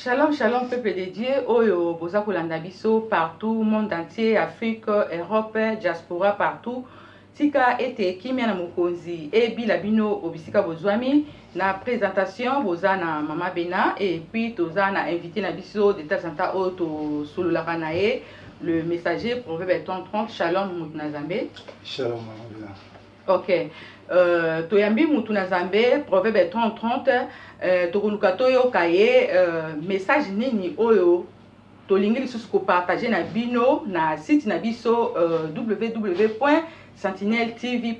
Shalom, shalom, peuple de Dieu, oyo boza kolanda biso partout, monde entier, Afrique, Europe, diaspora, partout. Tika ete kimia na mokonzi ebila bino obisika bozwami. Na présentation boza na Mama Bena et puis toza na invité na biso de temps en temps oyo tosololaka na ye, le messager Proverbe 30. Shalom, mutu na Nzambe. Shalom, Mama Bena. Ok, toyambi mutu na Nzambe Proverbe 30 30. Tokoluka toyoka ye message nini oyo tolingi lisusu kopartager na bino na site na biso www Sentinelle TV,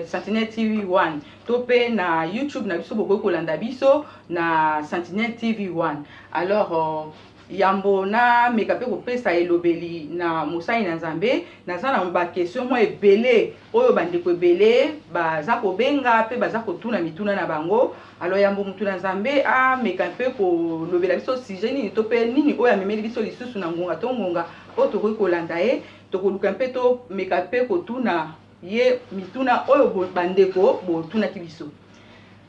Sentinelle TV 1, to mpe na YouTube na biso. Bokoki kolanda biso na Sentinelle TV 1. Alors, yambo nameka mpe kopesa elobeli na mosali na Nzambe, naza na baquestion mwa ebele oyo bandeko ebele baza kobenga mpe baza kotuna mituna na bango. Alors, yambo mutu na Nzambe ameka mpe kolobela biso sujet nini to mpe nini oyo amemeli biso lisusu na ngonga to ngonga oyo tokoki kolanda ye, tokoluka mpe tomeka mpe kotuna ye mituna oyo bandeko botunaki biso.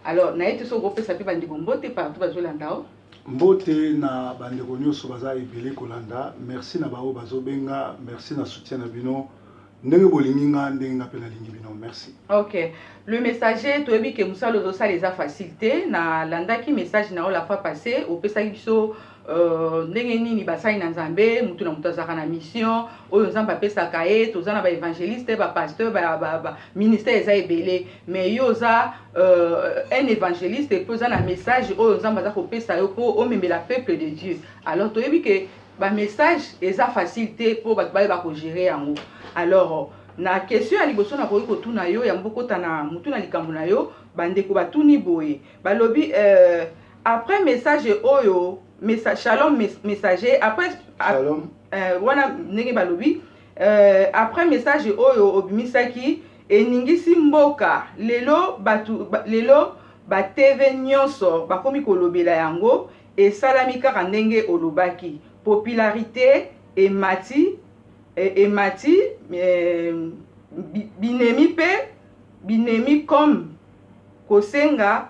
Alors, naye te soki okopesa mpe bandeko mbote partout bazolanda o. Mbote na bandeko nyonso baza ebele kolanda. Merci na baoyo bazobenga, merci na soutien na bino, ndenge bolingi nga, ndenge nga mpe nalingi bino. Merci. Ok, le messager, toyebi ke mosala ozosala eza facile te. Nalandaki message na yo la fois passée, opesaki biso ndenge nini basali na Nzambe, mutu na moto azalaka na mission oyo Nzambe apesaka ye. Toza na baévangéliste, bapasteur, baministère eza ebele, mais yo oza un évangéliste mpe oza na message oyo Nzambe aza kopesa yo mpo omemela peuple de Dieu. Alors, toyebi ke bamessage eza facile te mpo bato bayeba kogérer yango. Alors, na question ya liboso nakoki kotuna yo, yambo kota na mutu na likambo na yo, bandeko batuni boye, balobi après message oyo shalom messager, après Shalom. Wana ndenge balobi, après message oyo obimisaki eningisi mboka lelo, bato lelo baTV nyonso bakomi kolobela yango. Esalami kaka ndenge olobaki, popularité emati, emati, binemi mpe binemi comme kosenga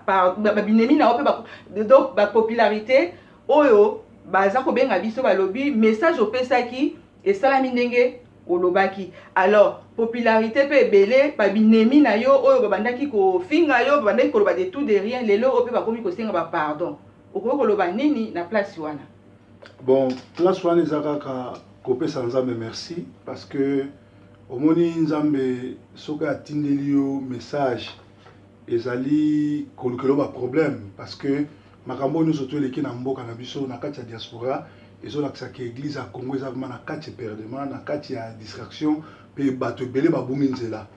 binemi na yo mpe. Donc bapopularité oyo baza kobenga biso, balobi message opesaki esalami ndenge olobaki. Alors, popularité mpe ebele, babinemi na yo oyo babandaki kofinga yo, babandaki koloba de tout, de rien, lelo oyo mpe bakomi kosenga bapardon. Okoki koloba nini na place wana? Bon, place wana eza kaka kopesa Nzambe merci, parce que omoni, Nzambe soki atindeli yo message, ezali kolukela yo baproblème, parce que makambo oyo nyonso to eleki na mboka na biso, na kati ya diaspora, ezolakisaka église ya Congo eza vraiment na kati ya perdement, na kati ya distraction, mpe bato ebele babungi nzela.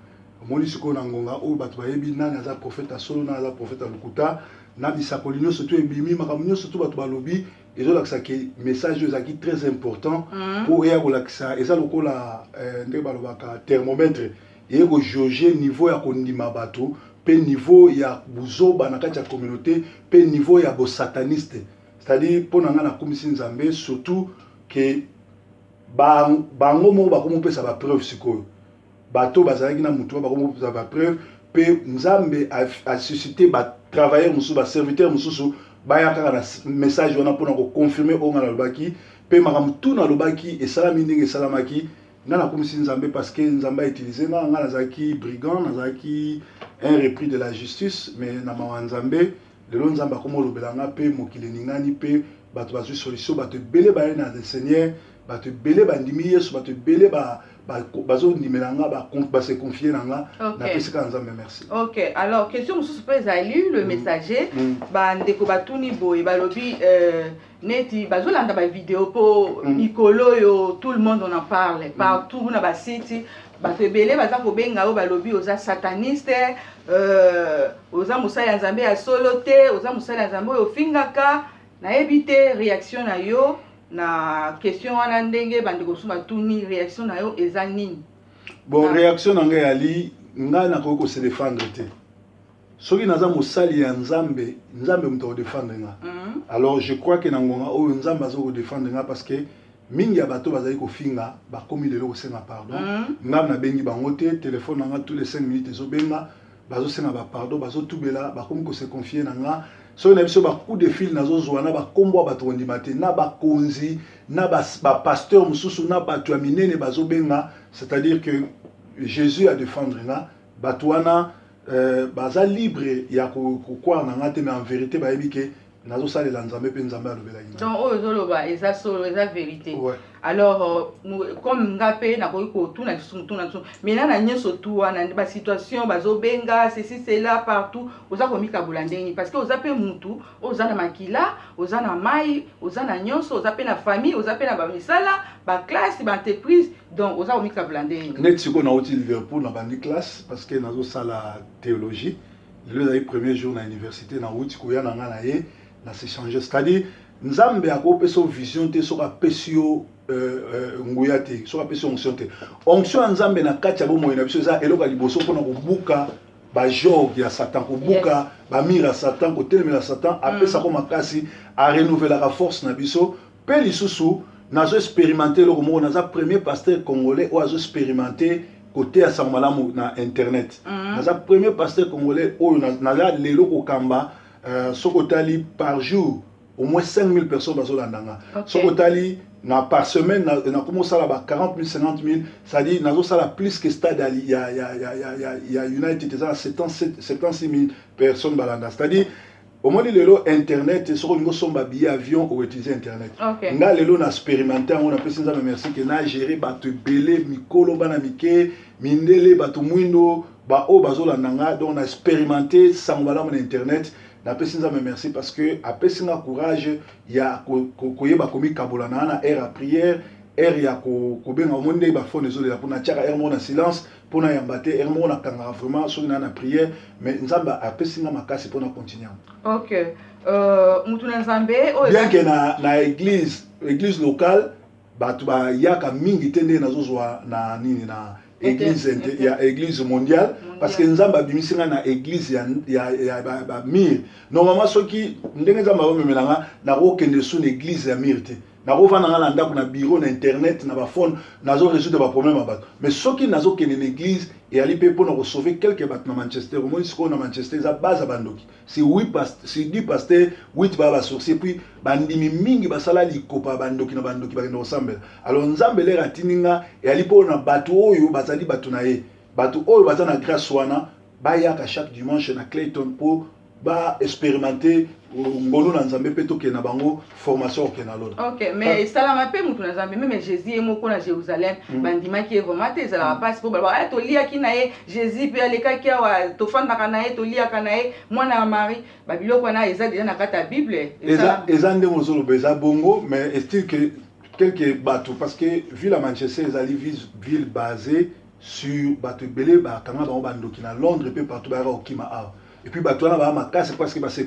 Omoni sikoyo, na ngonga oyo bato bayebi nani aza prophète ya solo, nani aza prophète ya lokuta, na bisakoli nyonso to ebimi, makambo nyonso to bato balobi, ezolakisa ke message oyo ezalaki très important mpo eya kolakisa, eza lokola ndenge balobaka thermomètre, eye kojauger niveau ya kondima bato, mpe niveau ya buzoba na kati ya communauté, mpe niveau ya bosataniste. C'est-à-dire, mpo na ngai, nakumisi Nzambe, surtout ke bango moko bakomopesa bapreuve. Sikoyo bato bazalaki na motu, bakomopesa bapreuve, mpe Nzambe asuscité batravailleur mosusu, baserviteur mosusu, baya kaka na message wana mpona koconfirmer oyo ngai nalobaki, mpe makambo tu nalobaki esalami ndenge esalamaki. Ngai nakumisi Nzambe parce que Nzambe autiliser nga. Ngai nazalaki brigand, nazalaki un repris de la justice, mais na mawa Nzambe, lelo Nzambe akoma olobela nga, mpe mokili eningani, mpe bato bazwi solution, bato ebele baye na Seigneur, bato ebele bandimi Yesu, bato ebele bazondimela nga, base confier na nga. Napesi kaka Nzambe merci. Ok, alors question mosusu mpe ezali, le messager, bandeko batuni boye, balobi neti bazolanda bavideo mpo mikolo oyo tout le monde on en parle partout na basite, bato ebele baza kobenga oyo, balobi oza sataniste, oza mosali ya Nzambe ya solo te, oza mosali ya Nzambe oyo ofingaka. Nayebi te réaction na yo na question wana, ndenge bandeko mosusu batuni, réaction na yo eza nini? Bon, réaction na ngai yali, ngai nakoki kose défendre te. Soki naza mosali ya Nzambe, Nzambe moto akodéfendre nga. Alors, je crois ke na ngonga oyo Nzambe aza kodéfendre nga, parce que mingi ya bato bazali kofinga bakomi lelo kosenga pardon. Ngai nabengi bango te. Telefone na nga tous les 5 minutes ezobenga, bazosenga bapardon, bazotubela, bakomi kose confier na nga. Soki na biso ba coup de fil nazozwa na bakombo ya bato, kondima te, na bakonzi, na bapasteur mosusu, na bato ya minene bazobenga. C'est-à-dire que Jésus a défendre nga. Bato wana baza libre ya kocroire na nga te, mais en vérité bayebi ke nazosalela Nzambe mpe Nzambe alobelaki nga. Donc oyo ozoloba eza solo, eza vérité? Ouais. Alors comme nga mpe nakoki kotuna lisusu motuna lisusu mina na nyonso tu wana, basituation bazobenga, ceci, cela, partout, oza komikabola ndenge? Parce que oza mpe mutu, oza na makila, oza na mai, oza na nyonso, oza mpe na famille, oza mpe na bamisala, baclasse, baentreprise. Donc oza komikabola ndenge? Neti sikoyo nauti Liverpool, na bandi classe parce que nazosala théologie. Lelo ezali premier jour na université. Nauti koya na nga na ye na s'échanger. C'est-à-dire Nzambe akopesa yo vision te soki apesi yo nguya te, soki apesi yo onction te. Onction ya Nzambe na kati ya bomoi na biso eza eloko ya liboso mpona kobuka bajoug ya Satan, kobuka bamurs ya Satan, kotelemela Satan. Apesako makasi, arenouvelaka force na biso. Mpe lisusu nazo expérimente eloko moko: naza premier pasteur congolais oyo azo expérimente koteya sango malamu na internet. Naza premier pasteur congolais oyo naza lelo kokamba. Soki otali par jour, au moins 5000 personnes bazolanda nga. Soki otali na par semaine, nakomi osala ba 40 000, 50 000, c'est-à-dire nazosala plus que stade ya United, eza na 76 000 personnes balanda. C'est-à-dire omoni lelo internet, soki olingi osomba billet avion, outiliser internet. Nga lelo na expérimenté yango. Napesi Nzambe merci ke na géré bato ebele, mikolo, bana mike, mindele, bato mwindo, baoyo bazolanda nga. Donc na expérimenté sango malamu na internet. Napesi Nzambe merci parce que apesi nga courage ya koyeba komikabola na na heure ya prière, heure ya kobenga. Omoni ndenge baphone ezolela, mpona natiaka heure moko na silence mpona yamba te, heure moko nakangaka vraiment soki naa na prière. Mais Nzambe apesi nga makasi mpona continue yango. Ok, mutu na Nzambe oyo Bien que na église locale bato bayaka mingi te ndenge nazozwa na nini, na église ya église mondiale, parce que Nzambe abimisi nga na église ya bamurs. Normalement soki ndenge Nzambe abomemela nga, nakokende su na église ya mur te. Nakovanda nga na ndako, na bureau, na internet, na baphone, nazo résoudre baproblème ya bato. Mais soki nazokende na église, eyali mpe mpona kosauver quelque bato na Manchester. Omoni sikoyo na Manchester eza base ya bandoki. Si 10 pasteur, 8 baya basorcier. Puis bandimi mingi basala likopa ya bandoki na bandoki, bakende kosambela. Alors Nzambe lere atindi nga, eyali mpona bato oyo bazali bato na ye, bato oyo baza na grâce wana, bayaka chaque dimanche na Clayton mpo baexpérimente ngolu na Nzambe mpe tokende na bango formation okende na lola. Ok, mais esalama mpe, mutu na Nzambe, même Jésus ye moko na Jérusalem, bandimaki ye vraiment te. Ezalaka mpasi mpo balobaka: "Toliaki na ye Jésus mpe alekaki awa, tofandaka na ye, toliaka na ye, mwana ya Marie." Babiloko wana eza déjà na kati ya Bible. Eza ndenge ozoloba, eza bongo, mais est-il que quelque bato, parce que ville ya Manchester ezali ville basée sur bato ebele bakanga bango bandoki na Londres mpe partout, bayaka kokima awa. Et puis bato wana baya makasi parce que base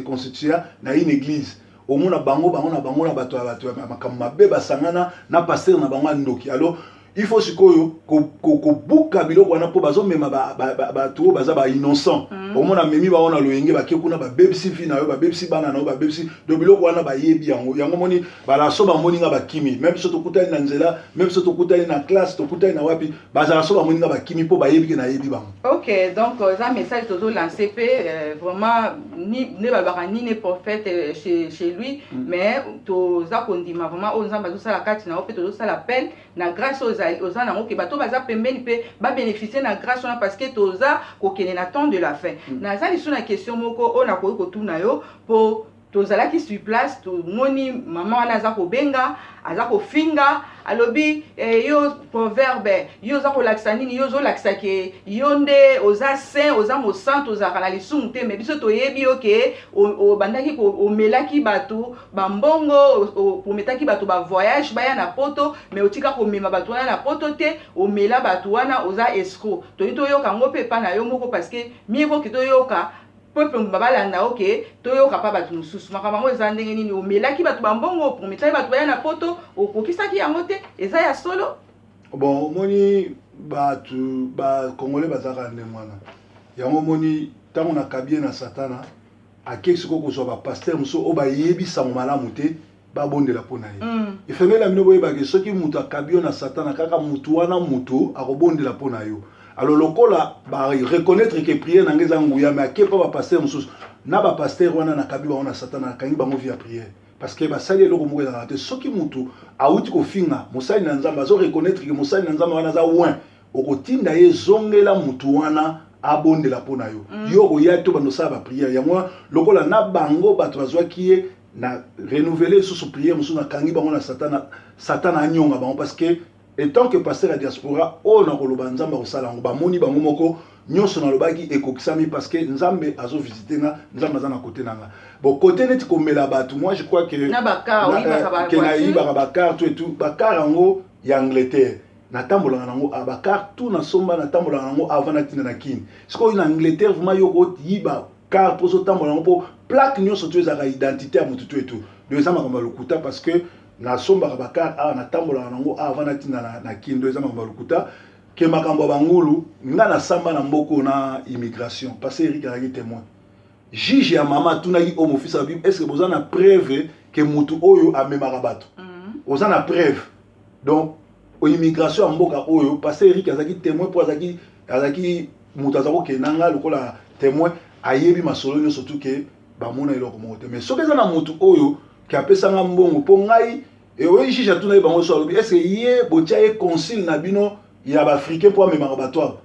constitua na une église. Omona bango, bango na bango na bato ya makambo mabe basangana na pasteur na bango ya ndoki. Alors il faut sikoyo kobuka biloko wana mpo bazomema bato oyo baza bainnocent. Omona amemi bango na loyenge, bake kuna, babebisi vie na yo, babebisi bana na yo, babebisi. Donc biloko wana bayebi yango. Yango moni balaso bamoni nga, bakimi. Même so tokutani na nzela, même so tokutani na classe, tokutani na wapi, bazala so bamoni nga, bakimi mpo bayebi ke nayebi bango. Ok, donc eza message tozolance mpe vraiment nde balobaka nini, prophète chez lui. Mais toza kondima vraiment oyo Nzambe azosala kati na yo, mpe tozosala appel na grâce oyo oza nango, ke bato baza pembeni mpe babénéficie na grâce wana, parce que toza kokende na temps de la fin. Naza lisusu na question moko oyo nakoki kotuna yo, mpo tozalaki sur place, tomoni mama wana aza kobenga, aza kofinga, alobi yo proverbe, yo oza kolakisa nini? Yo ozolakisa ke yo nde oza saint, oza mosantu, ozalaka na lisumu te. Mais biso toyebi yo ke obandaki, omelaki bato bambongo, oprometaki bato bavoyage baya na Poto, mais otika komema bato wana na Poto te, omela bato wana, oza escroc. Toyi toyoka yango mpe epa na yo moko, parce que mieux vaut ke toyoka peuple balanda. Oke toyoka mpa bato mosusu. Makambo yango eza ndenge nini? Omelaki bato bambongo, oprometaki bato baya na Poto, okokisaki yango te, eza ya solo? Bon, omoni bato bacongolais bazalaka ndenge wana. Yango omoni ntango nakabi ye na Satana, akei sikoyo kozwa bapasteur mosusu oyo bayebi sango malamu te, babondela mpo na ye. Efengeli na bino boyebake soki moto akabi yo na Satana, kaka motu wana motu akobondela mpo na yo. Alors lokola bareconnaître ke prière na ngai eza nguya, mais ake mpa bapasteur mosusu na bapasteur wana, nakabi bango na Satana, nakangi bango via prière, parce que basali eloko moko ezalaka te. Soki mutu awuti kofinga mosali na Nzambe, azo reconnaître ke mosali na Nzambe wana aza oint, okotinda ye, zongela mutu wana, abondela mpo na yo. Yo okoya te, bando osala baprière yango wana. Lokola na bango bato bazwaki ye na renouveler lisusu prière mosusu, nakangi bango na Satana, Satana anyonga bango, parce que étant que pasteur ya diaspora, oyo nakoloba, Nzambe akosala yango. Bamoni bango moko, nyonso nalobaki ekokisami, parce que Nzambe azovisite nga, Nzambe aza na kote na nga. Bon, kote neti komela bato, moi je crois que na bacar, oyibaka ke bavoiture. Nayibaka bacar, tout et tout. Bacar yango ya Angleterre, natambolaka nango, bacar tout nasomba, natambolaka nango avant natinda na Kini. Sikoyo na Angleterre, vraiment yo koyiba car mpo ozotambola yango, mpo plaque nyonso to ezalaka identité ya motu, tout et tout. Donc eza makambo ya lokuta, parce que nasombaka bacar awa, natambolaka nango avant natinda na Kini. Donc eza makambo ya lokuta ke makambo ya bangulu. Nga nasamba na mboka na immigration, parce que Erik azalaki témoin. Juge ya mama atunaki oyo mofisi ya Bible: est ce que boza na preuve ke motu oyo amemaka bato? Oza na preuve? Donc immigration ya mboka oyo, pasteur Erik azalaki témoin, mpo azalaki moto aza kokende nga lokola témoin, ayebi masolo nyonso tu ke bamona eloko moko te. Mais soki eza na motu oyo ke apesanga mbongo mpo ngai, oyo juge atuna ye bango so, alobi: est ce que ye botia ye consul na bino ya baafricain mpo amemaka bato awa?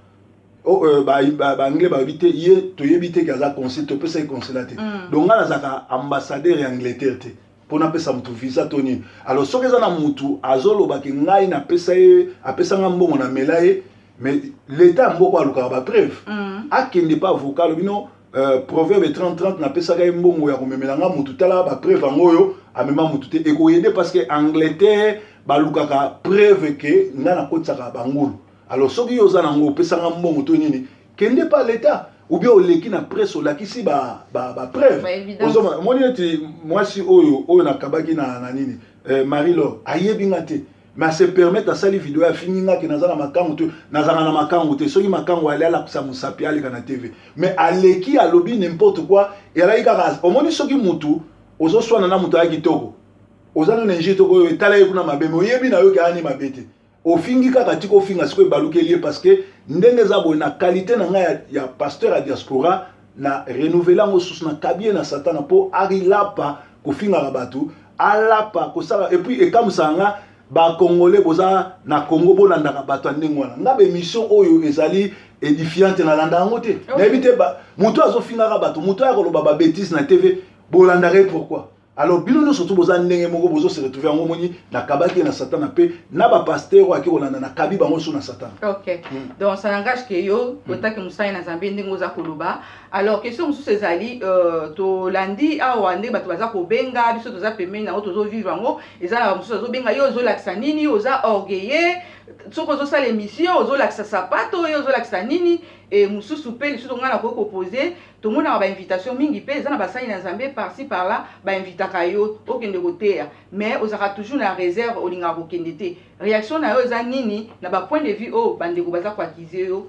Baanglais balobi te, ye toyebi te ke aza consul, topesa ye consulat te. Donc ngai nazalaka ambassadeur ya Angleterre te mpo napesa motu visa to nini. Alors soki eza na motu azolobaki ngai napesa ye, apesanga mbongo, namela ye, mais l'état ya mboka alukaka bapreuve. Akende pa avocat, alobi no, Proverbe 30 30, napesaka ye mbongo ya komemela nga motu, tala bapreuve yango oyo amema motu te. Ekoyede, parce que Angleterre balukaka preuve ke nga nakotisaka bangulu. Alors soki yo oza nango, opesanga mbongo to nini, kende pa l'état, ou bien oleki na presse, olakisi bapreuve. Ozomona, omoni neti mwasi oyo nakabaki na nini, Marie Lor, ayebi nga te, mais ase permettre, asali video, afingi nga ke naza na makangu te. Nazalaka na makangu te. Soki makangu ale, alakisa mosapi, aleka na TV. Mais aleki, alobi n'importe quoi. Ezalaki kaka, omoni, soki mutu ozoswana na moto aya kitoko, oza nano injure toko oyo etala ye kuna mabe, mais oyebi na yoki ayani mabe te, ofingi kaka, tika ofinga. Sikoyo ebalukeli ye, parce que ndenge eza boye, na qualité na ngai ya pasteur ya diaspora, na renouveler yango susu, nakabi ye na Satana mpo alapa kofingaka bato, alapa kosala. Et puis ekamisaka nga, bacongolais boza na Congo, bolandaka bato ya ndenge wana. Nga baémission oyo ezali édifiante, nalanda yango te. Nayebi te, moto azofingaka bato, moto aya koloba babêtises na TV, bolandaka ye pourquoi? Alors bino nyonso tu boza ndenge moko, bozose retrouver yango. Omoni, nakabaki ye na Satana, mpe na bapasteur oyo ake kolanda, nakabi bango so na Satana. Ok. Donc ça n'engage que yo otaki mosali na Nzambe, ndenge oza koloba. Alors question mosusu ezali, tolandi awa ndenge bato baza kobenga biso, toza pembeni nango, tozovivre yango. Eza na bamosusu azobenga yo: ozolakisa nini? Oza orgueilleux. Soki ozosala émission, ozolakisa sapato oyo, ozolakisa nini? E mosusu mpe lisusu ngai nakoki kopose: tomonaka bainvitation mingi mpe eza na basali na Nzambe par-ci par-là, bainvitaka yo okende koteya, mais ozalaka toujours na réserve, olingaka kokende te. Réaction na yo eza nini na bapoint de vue oyo bandeko baza koaccuser yo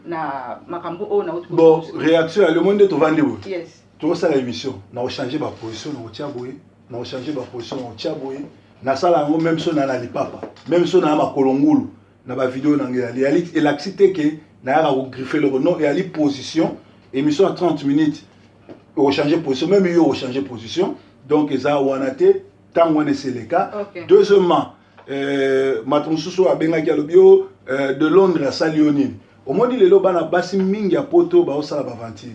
na makambo oyo nauti? Bon, réaction ya lemo nde tovandi boye, tokosala émission, na kochange baposition, na kotia boye, na kochange baposition, na kotia boye. Nasala yango même so na lipapa, même so na makolo ngulu na bavideo na ngai. Eyali elakisi te ke nayaka kogriffer eloko, non. Eyali position. Émission ya 30 minutes, okochange position, même yo okochange position. Donc eza wana te, ntango wana eseleka. Deuxièmement, bato mosusu oyo abengaki, alobi yo de Londres asali yo nini? Omoni, lelo bana basi mingi ya Poto baosala baventure,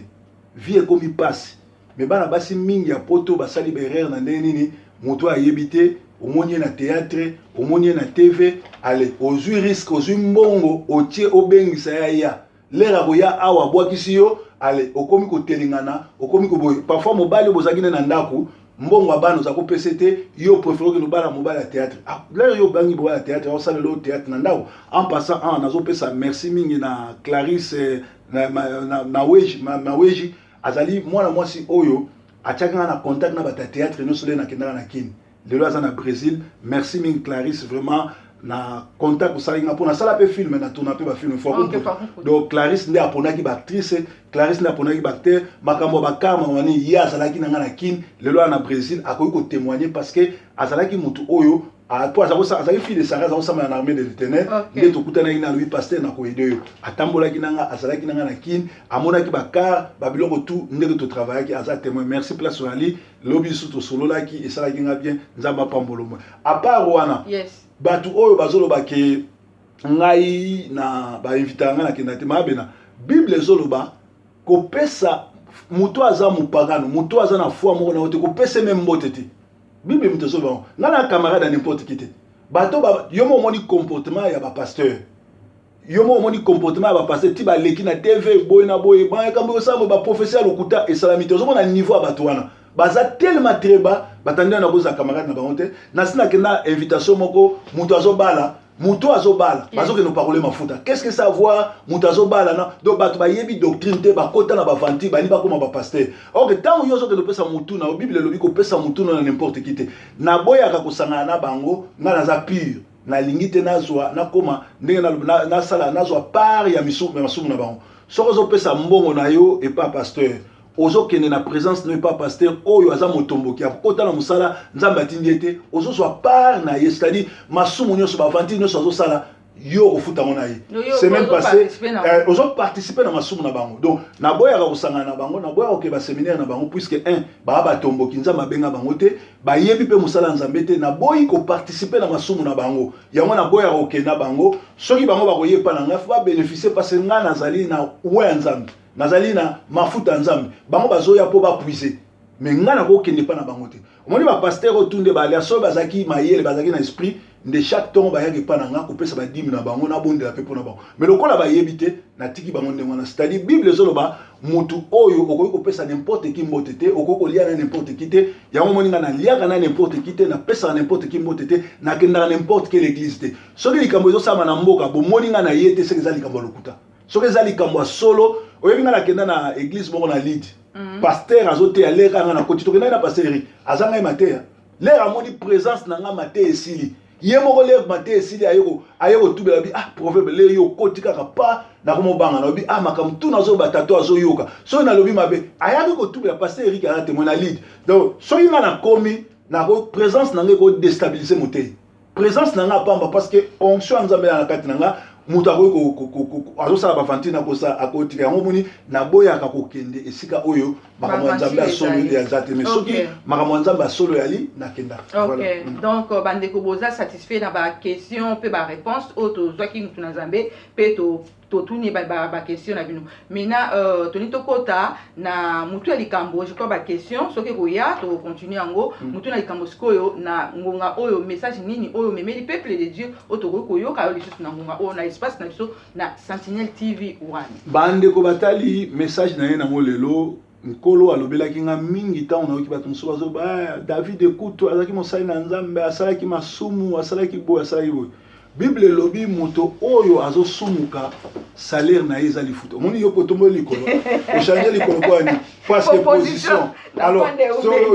vie ekomi mpasi, mais bana basi mingi ya Poto basali baerreur na ndenge nini? Moto ayebi te, omoni ye na théâtre, omoni ye na TV, ale ozwi risque, ozwi mbongo, otie, obengisa ya ya lere akoya awa, abwakisi yo. Ale okomi kotelengana, okomi koboye. Parfois mobali oyo bozalaki nde na ndako, mbongo ya bana oza kopesa te, yo préféré okende obala mobali ya théâtre. Lere yo obangi mobali ya théâtre, aosalela yo théâtre na ndako. En passant, en nazopesa merci mingi na Clarisse na Weji. Maweji azali mwana mwasi oyo atiaki nga na contact na bato ya théâtre nyonso nde nakendaka na Kini. Lelo aza na Brésil. Merci mingi Clarisse, vraiment, na contact osalaki nga mpo nasala mpe film, na tourna mpe bafilm. Donc Clarisse nde aponaki baactrice, Clarisse nde aponaki baacteur. Makambo ya bakarma wani, ye azalaki na nga na Kine, lelo aza na Brésil, akoki kotémoigner, parce que azalaki motu oyo. Ah, po azalaki fille de Sarah, aza kosambela na armée de l'Éternel. Nde tokutanaki na alobi: "Pasteur, na koaider yo." Atambolaki na nga, azalaki na nga na Kine, amonaki bacar, babiloko tout ndenge totravaillaki, aza témoin. Merci, place oyali lobi lisusu tosololaki, esalaki nga bien. Nzambe apambolo mwe. À part wana, bato oyo bazoloba ke ngai na bainvitaka ngai, nakenda te, maabena Bible ezoloba kopesa moto aza mopagano, moto aza na foi moko na yo te, kopesa eme mbote te. Bible moto ezoloba ngo. Ngai na camarade ya n'importe qui te. Bato yo mo omoni comportement ya bapasteur, yo mo omoni comportement ya bapasteur ti baleki na TV boye na boye, makambo osala boye, baprophétie ya lokuta esalami te. Ozomona niveau ya bato wana, baza tellement très bas. Batandi na kozala camarade na bango te. Nasi nakenda invitation moko, moto azobala, moto azobala, bazokende parole mafuta. Qu'est-ce que ça a à voir, moto azobala na? Donc bato bayebi doctrine te, bakota na baventure, bali bakóma bapasteur. Ok, ntango yo ozokende kopesa motu na yo, Bible elobi kopesa motu na n'importe qui te. Naboyaka kosangana na bango. Nga naza pure, nalingi te nazwa nakóma ndenge nasala, nazwa part ya masumu na bango. Soki ozopesa mbongo na yo epa pasteur, ozokende na présence no epa pasteur oyo aza motomboki, akokota na mosala Nzambe atindi ye te, ozozwa part na ye, c'est-à-dire masumu nyonso, baventure nyonso azosala, yo okofuta yango na ye. Semaine passée ozoparticipe na masumu na bango. Donc naboyaka kosangana na bango, naboyaka kokende baséminaire na bango, puisque un, baa batomboki, Nzambe abenga bango te, bayebi mpe mosala ya Nzambe te. Naboyi koparticipe na masumu na bango, yango naboyaka kokende na bango. Soki bango bakoyepa na ngai, faut babénéficie, parce que ngai nazali na we ya Nzambe, nazali na mafuta ya Nzambe. Bango bazoya mpo bapuise, mais ngai nakokende mpa na bango te. Omoni bapasteur oyo tunde balia, soki bazalaki mayele, bazalaki na esprit, nde chaque ntongo bayaki epa na nga kopesa badîme na bango, nabondela mpe mpona bango. Mais lokola bayebi te, natiki bango ndenge wana. C'est-à-dire Bible ezoloba motu oyo okoki kopesa n'importe qui mbote te, okoki kolia na n'importe qui te. Yango omoni nga naliaka na n'importe qui te, napesaka n'importe qui mbote te, nakendaka n'importe quelle église te. Soki likambo ezosalama na mboka, bomoni nga na ye te, soki eza likambo ya lokuta. Soki eza likambo ya solo, oyebi nga nakenda na église moko na Lide, pasteur azoteya, lere anga na koti, tokendaki na pasteur Erik, aza ngai mateya. Lere amoni présence na nga, mateya esili, ye moko lere mateya esili, aye kotubela bi: "Ah, proverbe, lere yo okoti kaka pa, nakomobanga." Nalobi: "Ah, makambo tu nazoba, tato azoyoka soki nalobi mabe." Ayaki kotubela. Pasteur Erik aza témoin na Lide. Donc soki nga nakomi nako, présence na ngai ekodéstabiliser motei, présence na nga pamba, parce que onction ya Nzambe na kati na nga, moto akoki azosala baventure na kosala, akotika yango. Moni naboyaka kokende esika oyo makambo ya Nzambe ya solo eza te. Mais soki makambo ya Nzambe ya solo yali, nakendaka. Ok, donc bandeko, boza satisfait na baquestion mpe baréponse oyo tozwaki mutu na Nzambe mpe totuni baquestion na bino. Maintenant toni tokɔta na mutu ya likambo. Je crois baquestion soki ekoya, tokocontinue yango. Mutu na likambo sikoyo na ngonga oyo, message nini oyo omemeli peuple de Dieu, oyo tokoki koyoka yo lisusu na ngonga oyo na espace na biso na Sentinelle TV 1? Bandeko batali, message na ye nango lelo, Nkolo alobelaki nga mingi ntango nayoki bato mosusu bazoba: "Ah, David ekutu azalaki mosali na Nzambe, asalaki masumu, asalaki boye, asalaki boye." Bible elobi moto oyo azosumuka, salaire na ye eza lifuta. Omoni yo potomboli likolo, ochange likolo mpo yani? Parce que position. Alors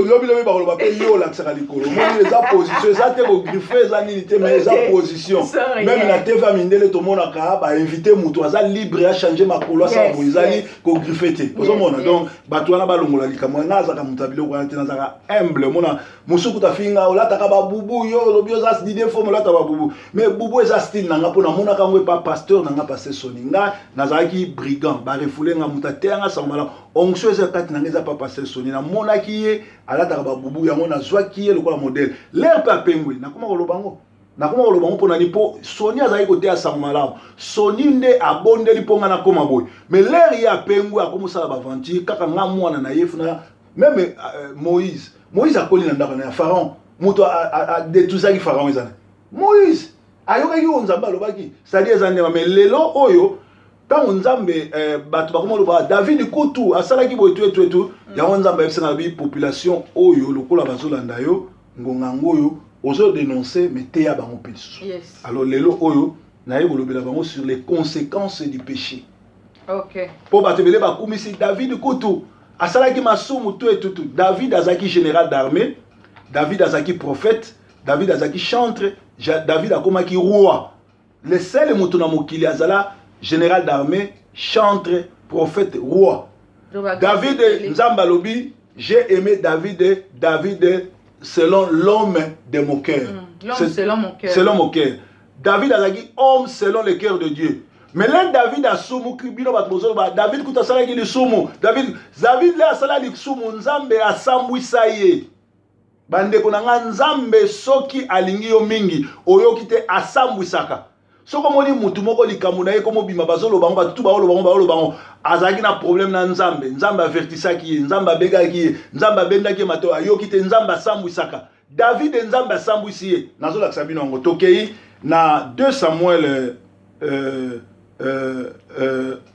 lobi lobi bakoloba mpe yo olakisaka likolo. Omoni, eza position, eza te kogriffe, eza nini te, mais eza position. Même na TV ya mindele, tomonaka bainvité, moto aza libre achange makolo, asala boye, ezali kogriffe te. Ozomona, donc bato wana balongola likambo. Nga azalaka moto ya biloko wana te, nazalaka humble. Omona mosuku tafinga: "Olataka babubu, yo olobi oza Didie Fome, olata babubu." Mais bubu eza style na nga, mpo namonaka yango epa pasteur na nga, pasteur Soni. Nga nazalaki brigand, barefouler nga. Moto ateyanga sango malamu, onction eza kati na nga, eza pa pasteur Soni. Namonaki ye alataka babubu, yango nazwaki ye lokola modèle. Lere mpe apengwi, nakoma koloba ngo, nakoma koloba ngo mpona nini? Mpo Soni azalaki koteya sango malamu, Soni nde abondeli mpo nga nakoma boye. Mais lere ye apengwi, akomosala baventure kaka. Nga mwana na ye funa même Moïse akoli na ndako na ya Pharaon. Moto adétruisaki Pharaon eza na Moïse. Ayokaki oyo Nzambe alobaki, c'est-à-dire eza ndema. Mais lelo oyo, ntango Nzambe bato bakoma oloba: "David kutu asalaki boye," tu etu etu. Yango Nzambe ayebisanga bi population oyo lokola bazolanda yo ngonga yango oyo ozodénonce, mais teya bango mpe lisusu. Alors lelo oyo naye kolobela bango sur les conséquences du péché. Mpo bato ebele bakumisi David kutu asalaki masumu to etutu. David azalaki général d'armée, David azalaki prophète, David azalaki chantre, David akomaki roi. Le seul moto na mokili azala général d'armée, chantre, prophète, roi. David, Nzambe alobi: "J'ai aimé David." David selon l'homme de mon cœur. L'homme selon mon cœur. Selon mon cœur. David azalaki homme selon le cœur de Dieu. Mais le David asumuki, bino bato bozoloba David kutu asalaki lisumu. David le asala lisumu, Nzambe asambwisa ye. Bandeko na nga, Nzambe soki alingi yo mingi, oyoki te, asambwisaka. Soki omoni mutu moko likambo na ye komobima, bazoloba ngo, bato tu baoloba ngo, baoloba ngo, azalaki na problème na Nzambe. Nzambe avertisaki ye, Nzambe abengaki ye, Nzambe abendaki ye mato, ayoki te. Nzambe asambwisaka. David, Nzambe asambwisi ye. Nazolakisa bino yango. Tokei na 2 Samuel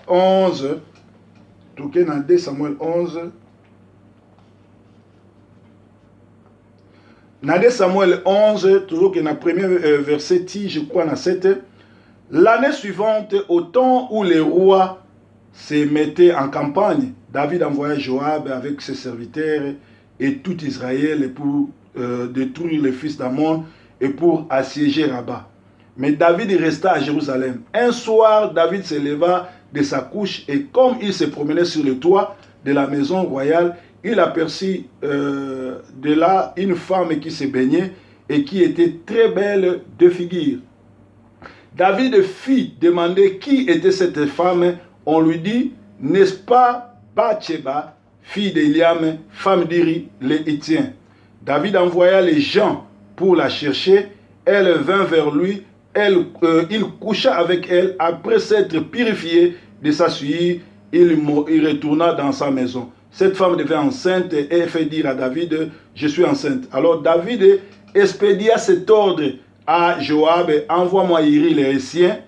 11. Tokei na 2 Samuel 11. Na 2 Samuel 11, tozokende na premier verset ti, je crois, na 7. L'année suivante, au temps où les rois se mettaient en campagne, David envoya Joab avec ses serviteurs et tout Israël pour détruire les fils d'Ammon et pour assiéger Rabat. Mais David resta à Jérusalem. Un soir, David se leva de sa couche et comme il se promenait sur le toit de la maison royale, il aperçut de là une femme qui se baignait et qui était très belle de figure. David fit demander qui était cette femme. On lui dit: n'est-ce pas Bathsheba, fille d'Eliam, femme d'Uri, le Héthien? David envoya les gens pour la chercher. Elle vint vers lui. Il coucha avec elle. Après s'être purifié de sa souillure, il retourna dans sa maison. Cette femme devint enceinte et fait dire à David: je suis enceinte. Alors David expédia cet ordre à Joab: envoie-moi Uri le Héthien.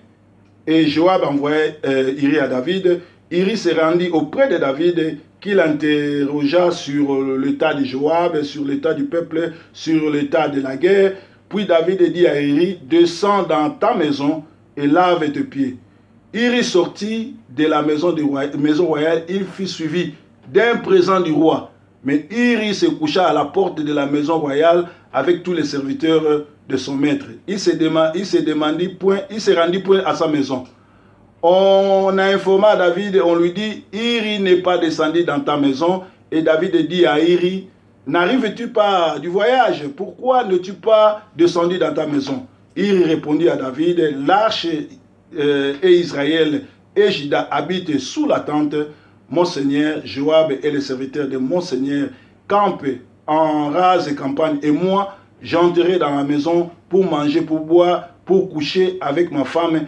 Et Joab envoyait Uri à David. Uri se rendit auprès de David, qu'il interrogea sur l'état de Joab, sur l'état du peuple, sur l'état de la guerre. Puis David dit à Uri: descends dans ta maison et lave tes pieds. Uri sortit de la maison, maison royale. Il fut suivi d'un présent du roi. Mais Uri se coucha à la porte de la maison royale avec tous les serviteurs de son maître. Il se rendit point à sa maison. On a informé à David, on lui dit: Uri n'est pas descendu dans ta maison. Et David dit à Uri: n'arrives-tu pas du voyage? Pourquoi n'es-tu pas descendu dans ta maison? Uri répondit à David: l'arche et Israël et Juda habitent sous la tente. Mon Seigneur, Joab et les serviteurs de mon Seigneur campent en rase campagne, et moi, j'entrerai dans la maison pour manger, pour boire, pour coucher avec ma femme.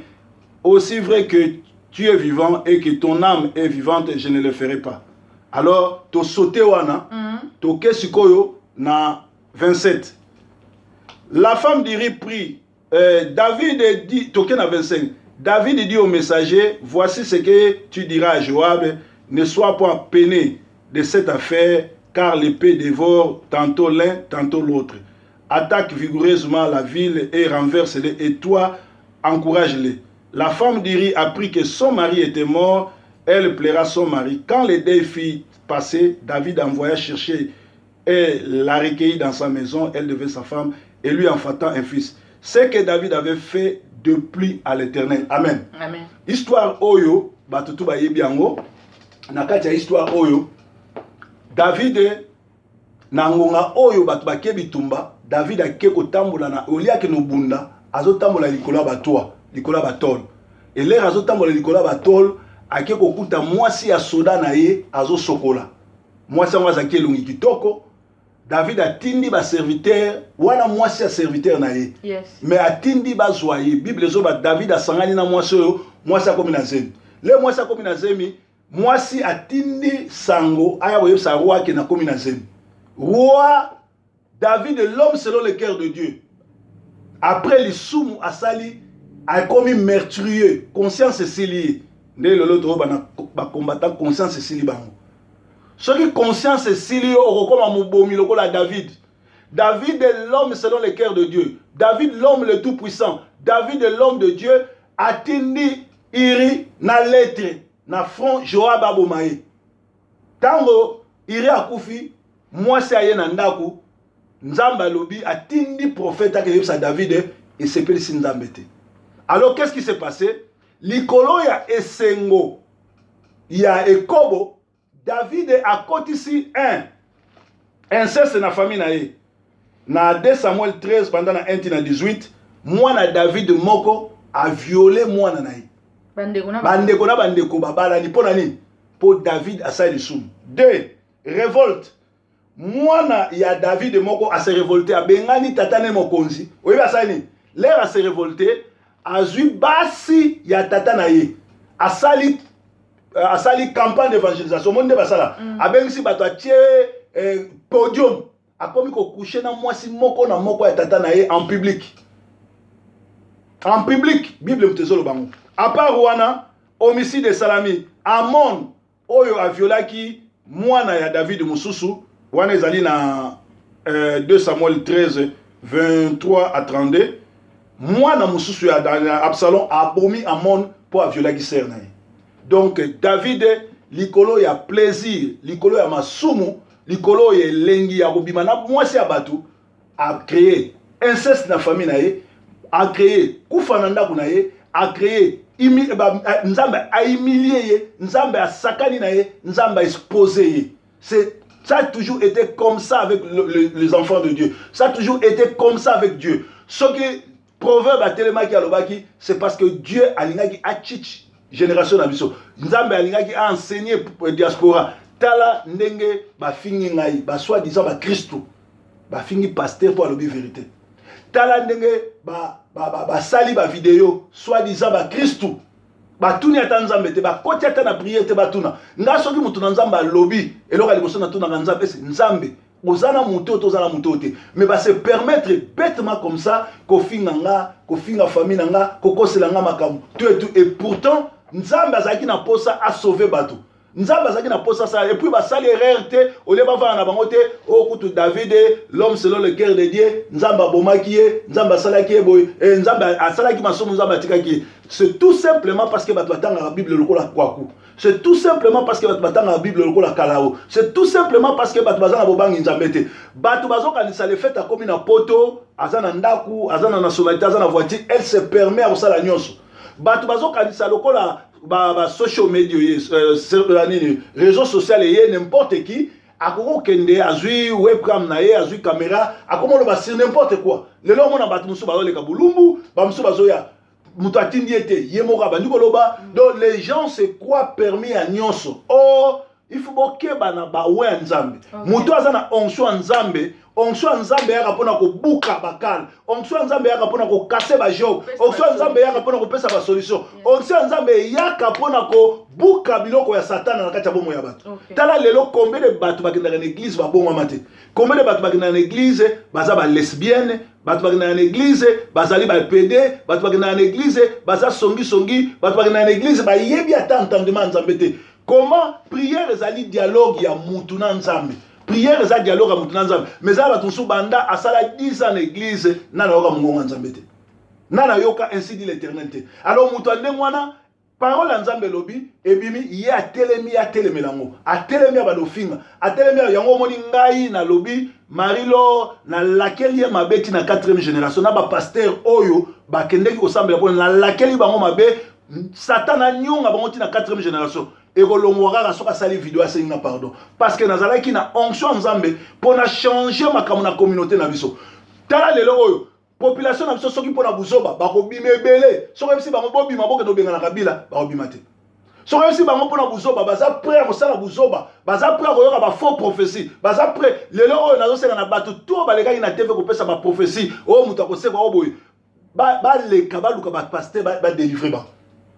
Aussi vrai que tu es vivant et que ton âme est vivante, je ne le ferai pas. Alors, to sauté wana, toke sikoyo na 27. La femme d'Uri prit, David dit, toke na 25. David dit au messager: voici ce que tu diras à Joab: ne sois pas peiné de cette affaire, car l'épée dévore tantôt l'un, tantôt l'autre. Attaque vigoureusement la ville et renverse-les, et toi, encourage-les. La femme d'Uri apprit que son mari était mort. Elle pleura son mari. Quand le deuil fut passé, David envoya chercher et la recueillit dans sa maison. Elle devint sa femme et lui enfanta un fils. Ce que David avait fait déplut à l'Éternel. Amen. Amen. Histoire oyo, bato tu bayebi yango. Na kati ya histoire oyo, David na ngonga oyo bato bake bitumba, David ake kotambola na oliaki nobunda, azotambola likolo ya batwa, likolo ya batole. Elere azotambola likolo ya batole, ake kokuta mwasi ya soda na ye azosokola. Mwasi yango azalaki elongi kitoko. David atindi baserviteur wana, mwasi ya serviteur na ye. Mais atindi bazwa ye. Bible ezoba David asangani na mwasi oyo, mwasi akomi na zemi. Le mwasi akomi na zemi, mwasi atindi sango aya koyebisa roi ake nakomi na zemi. Roi David, l'homme selon le cœur de Dieu, après lisumu asali, akomi meurtrier, conscience esili ye. Nde lelo toyoba na bacombattant, conscience esili bango. Soki conscience esili yo, okokoma mobomi lokola David. David est l'homme selon le cœur de Dieu, David l'homme le tout puissant, David l'homme de Dieu, atindi Uri na lettre na front Joab aboma ye. Ntango Uri akufi, mwasi aye na ndako. Nzambe alobi, atindi prophète akeyebisa David, esepelisi Nzambe te. Alors qu'est-ce qui s'est passé? Likolo ya esengo ya ekobo, David akotisi un inceste na famille na ye. Na 2 Samuel 13 banda na 1 ti na 18, mwana David moko aviole mwana na ye. Bandeko na bandeko babalani mpo na nini? Mpo David asali lisumu. 2 révolte. Mwana ya David moko ase révolte, abengani tata ne mokonzi. Oyebi asali nini? Lere ase révolte, azwi basi ya tata na ye, asali campagne d'évangélisation. Omoni nde basala, abengisi bato, atie podium, akomi kocoucher na mwasi moko na moko ya tata na ye en public, en public. Bible moto ezoloba ngo. À part wana, homicide esalami. Amnon oyo aviolaki mwana ya David mosusu wana, ezali na 2 Samuel 13 23 à 32. Mwana mosusu ya Absalom abomi Amnon mpo aviolaki sœur na ye. Donc David, likolo ya plaisir, likolo ya masumu, likolo ya elengi ya kobima na mwasi ya bato, acréer inceste na famille na ye, acréer kufa na ndako na ye, acréer Nzambe ahumilie ye, Nzambe asakani na ye, Nzambe aexpose ye. C'est ça a toujours été comme ça avec les enfants de Dieu, ça a toujours été comme ça avec Dieu. Soki Proverbe atelemaki, alobaki, c'est parce que Dieu alingaki ateach génération na biso. Nzambe alingaki aenseigner diaspora. Tala ndenge bafingi ngai, basoi-disant bakristu bafingi pasteur mpo alobi vérité. Tala ndenge basali bavideo, soi-disant bakristu batuni ata Nzambe te, bakoti ata na prière te. Batuna nga, soki moto na Nzambe alobi eloko ya liboso, natunaka Nzambe: ese Nzambe oza na moto oyo to oza na moto oyo te? Mais base permettre bêtement comme ça kofinga nga, kofinga famille na nga, kokosela nga makambo tout et tout. Et pourtant Nzambe azalaki na posa asauve bato, Nzambe azalaki na posa asala. Et puis basali erreur te, olie bavanda na bango te. Oyo kutu David, l'homme selon le cœur de Dieu, Nzambe abomaki ye, Nzambe asalaki ye boye, Nzambe asalaki masumu, Nzambe atikaki ye. C'est tout simplement parce que bato batangaka Bible lokola kwaku, c'est tout simplement parce que bato batangaka Bible lokola kalao, c'est tout simplement parce que bato baza na bobangi Nzambe te. Bato bazokanisa le fait akomi na poto, aza na ndako, aza na nationalité, aza na voiture, elle se permet ya kosala nyonso. Bato bazokanisa lokola ba social media ye, nini, réseau social ye, n'importe qui akoki kokende, azwi webcam na ye, azwi caméra, akoma oloba sur n'importe quoi. Lelo omona bato mosusu bazoleka bolumbu, bamosusu bazoya, moto atindi ye te, ye moko abandi koloba. Donc les gens se croient permis ya nyonso. Or il faut bokeba na bawe ya Nzambe. Moto aza na onction ya Nzambe, onction ya Nzambe eyaka mpona kobuka bakale, onction ya Nzambe eyaka mpona kocasser bajoug, onction ya Nzambe eyaka mpona kopesa basolution, onction ya Nzambe eyaka mpona kobuka biloko ya Satana na kati ya bomoi ya bato. Tala lelo combien de bato bakendaka na église babongwama te, combien de bato bakendaka na église baza balesbienne, bato bakendaka na église bazali bapédés, bato bakendaka na église baza songisongi, bato bakendaka na église bayebi ata entendement ya Nzambe te. Comment? Prière ezali dialogue ya mutu na Nzambe. Prière eza dialogue ya mutu na Nzambe. Mais eza bato mosusu, banda asala 10 ans na église, nana ayoka mongongo ya Nzambe te, nana ayoka "ainsi dit l'Éternel" te. Alors moto ya ndenge wana, parole ya Nzambe elobi, ebimi, ye atelemi, ye atelemela yango, atelemi ya balofinga, atelemi yango. Omoni ngai nalobi, Marie-Laure nalakeli ye mabe ti na 4e génération na bapasteur oyo bakendeki kosambela mpona nalakeli bango mabe. Satan anyonga bango ti na 4e génération. Ekolongwa kaka soki asali video, asengi nga pardon, parce que nazalaki na onction ya Nzambe mpo na changer makambo na communauté na biso. Tala lelo oyo population na biso, soki mpo na buzoba bakobima ebele. Soki oyebisi bango bobima, bokende obengana Kabila, bakobima te. Soki oyebisi bango mpo na buzoba, baza prêt ya kosala buzoba, baza prêt ya koyoka bafaux prophétie, baza prêt. Lelo oyo nazosenga na bato to balekaki na TV kopesa baprophétie oyo moto akosekwa oyo boye, baleka, baluka bapasteur badélivre bango,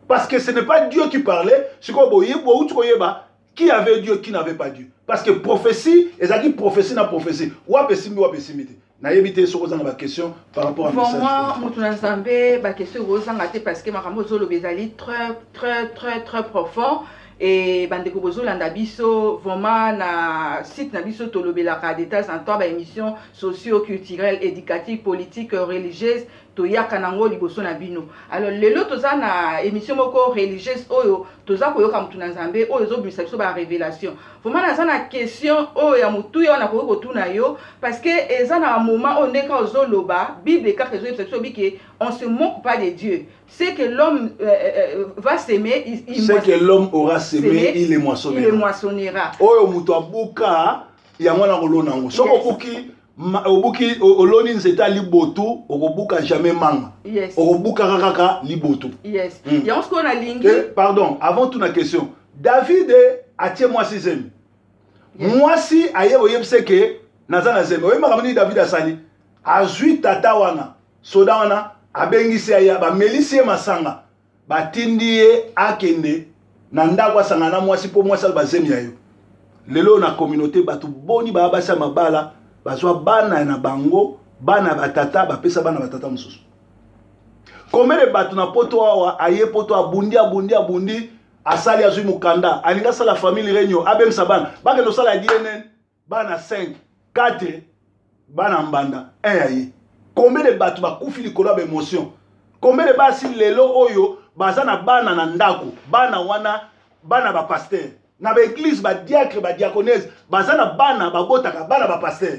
parce que ce n'est pas Dieu qui parlait. Sikoyo bouti koyeba qui avait Dieu, qui n'avait pas Dieu, parce que prophétie ezalaki prophétie na prophétie, wapi esimbi, wapi esimbi te. Nayebi te soki oza na baquestion par rapport à Vraiment, moto na Nzambe, baquestion ekozanga te, parce que makambo ozoloba ezali très très très très profond. E bandeko bozolanda biso vraiment na site na biso, tolobelaka de temps en temps baémission socio culturelle, éducative, politique, religieuse, toyaka nango liboso na bino. Alors lelo toza na émission moko religieuse oyo toza koyoka motu na Nzambe oyo ezobimisa biso barévélation. Vraiment naza na question oyo ya motuya oyo nakoki kotuna yo, parce que eza na moment oyo ndenge ozoloba, Bible kaka ezoyebisa biso bike on se moque pas de Dieu. Ce que l'homme va semer, il Ce que l'homme aura semé, semé, il le moissonnera. Il le moissonnera. Oyo moto abuka, yango wana kolona yango. Soki obuki Obuki, oloni nzete ya libotu, okobuka jamais manga. Okobukaka kaka libotu. Yango sikoyo nalingi Eh, pardon, avant tout na question, David atie mwasi zemi. Mwasi aye koyebisa ke naza na zemi. Oyebi makambo nini David asali? Azwi tata wana, soda wana, abengisi, aya, bamelisi ye masanga, batindi ye akende na ndako asangana na mwasi mpo mwasi aloba zemi ya yo. Lelo na communauté, bato boni baya basi ya mabala, bazwa bana na bango, bana ya batata, bapesa bana batata mosusu? Combien de bato na Poto awa, aye Poto, abundi, abundi, abundi, asali, azwi mokanda, alingi asala famille réunion, abengisa bana, bakende kosala DNA, bana 5, 4 bana mbanda, 1 ya ye? Combien de bato bakufi likolo ya baémotion? Combien de basi lelo oyo baza na bana na ndako, bana wana bana bapasteur na baéglise, badiacre, badiaconesse, baza na bana, babotaka bana bapasteur?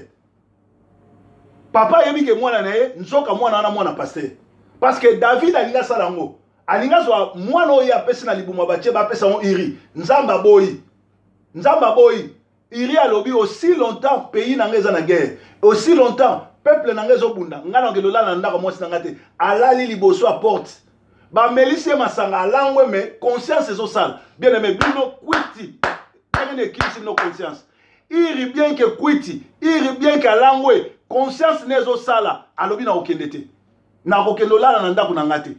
Papa ayebi ke mwana na ye, nzoka mwana wana mwana pasteur, parce que David alingi asala yango, alingi azwa mwana oyo apesi na libumu, batie, bapesa yango Uri. Nzambe aboyi, Nzambe aboyi. Uri alobi: aussi longtemps pays na ngai eza na guerre, aussi longtemps peuple na ngai ezobunda, ngai nakokende olala na ndako mwasi na ngai te. Alali liboso ya porte, bamelisi ye masanga, alangwe, mais conscience ezosala. Bien aimé, bino kwiti ndenge nini ekilisi bino conscience? Uri, bien ke kwiti, Uri, bien ke alangwe, conscience ne ezosala, alobi: nakokende te, nakokende olala na ndako na ngai te.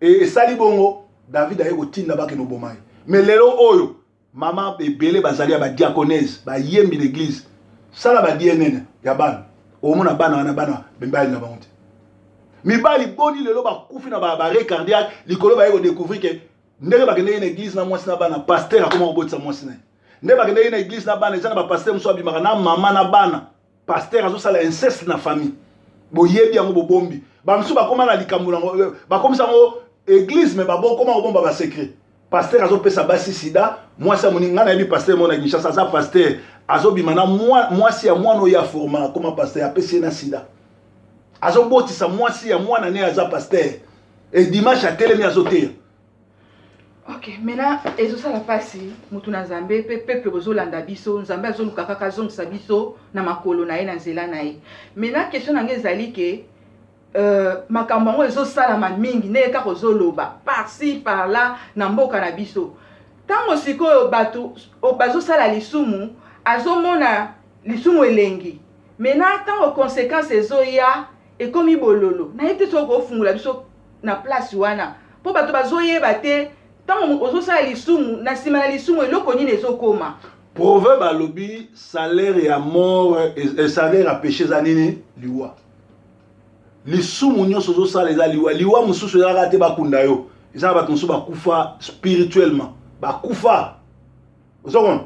Esali bongo, David aye kotinda bakende oboma ye. Mais lelo oyo, mama ebele bazali ya badiaconesse, bayembi l'église, sala ba DNA ya bana, omona bana wana bana mibali na bango te. Mibali boni lelo bakufi na baarrêt cardiaque likolo baye kodécouvrir ke ndenge bakendeki na église na mwasi na bana, pasteur akoma kobotisa mwasi na ye? Nde bakendeki na église na bana, eza na bapasteur mosusu abimaka na mama na bana, pasteur azosala inceste na famille. Boyebi yango, bobombi. Bamosusu bakóma na likambo nango, bakomisa yango église, mais babokoma kobomba basecret. Pasteur azopesa basi sida, mwasi amoni. Ngai nayebi pasteur moko na Kinshasa, aza pasteur, azobima na mwasi ya mwana oyo aforma akoma pasteur, apesi ye na sida, azobotisa mwasi ya mwana ne aza pasteur, e dimanche atelemi, azoteya. Ok, maintenant ezosala mpasi, motu na Nzambe mpe peuple bozolanda biso. Nzambe azoluka kaka azongisa biso na makolo na ye, na nzela na ye. Maintenant, question na ngai ezali ke makambo yango ezosalama mingi ndenge kaka ozoloba, par-ci par-là na mboka na biso. Ntango sikoyo bato bazosala lisumu, azomona lisumu elengi. Maintenant, ntango conséquence ezoya, ekomi bololo. Nayebi te soki kofungola biso na place wana, mpo bato bazoyeba te, ntango ozosala lisumu, na nsima na lisumu eloko nini ezokoma? Proverbe alobi: salaire ya mort, salaire ya péché eza nini? Liwa. Lisumu nyonso ozosala eza liwa. Liwa mosusu ezalaka te bakunda yo, eza na bato mosusu bakufa spirituellement, bakufa. Ozomona?